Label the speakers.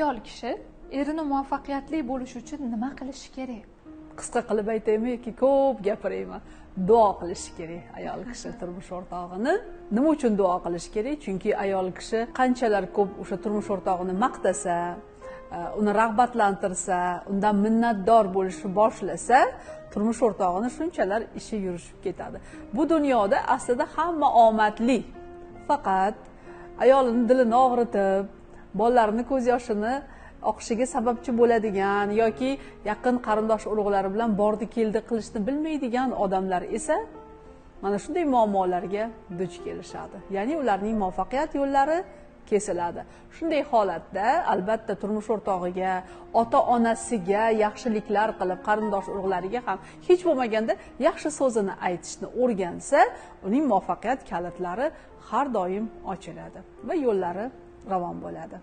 Speaker 1: Ayol kishi erini muvaffaqiyatli bo'lishi uchun nima qilishi kerak?
Speaker 2: Qisqa qilib aytaymi yoki ko'p gapiraymi? Duo qilishi kerak ayol kishi turmush o'rtog'ini. Nima uchun duo qilish kerak? Chunki ayol kishi qanchalar ko'p o'sha turmush o'rtog'ini maqtasa, uni rag'batlantirsa, undan minnatdor bo'lishni boshlasa, turmush o'rtog'ini shunchalar ishi yurishib ketadi. Bu dunyoda aslida hamma omadli. Faqat ayolini dilini og'ritib, bolalarini ko'z yoshini oqishiga sababchi bo'ladigan yoki yaqin qarindosh urug'lari bilan bordi keldi qilishni bilmaydigan odamlar esa mana shunday muammolarga duch kelishadi. Ya'ni ularning muvaffaqiyat yo'llari kesiladi. Shunday holatda albatta turmush o'rtog'iga, ota-onasiga yaxshiliklar qilib, qarindosh urug'lariga ham hech bo'lmaganda yaxshi so'zini aytishni o'rgansa, uning muvaffaqiyat kalitlari har doim ochiladi va yo'llari ravon bo'ladi.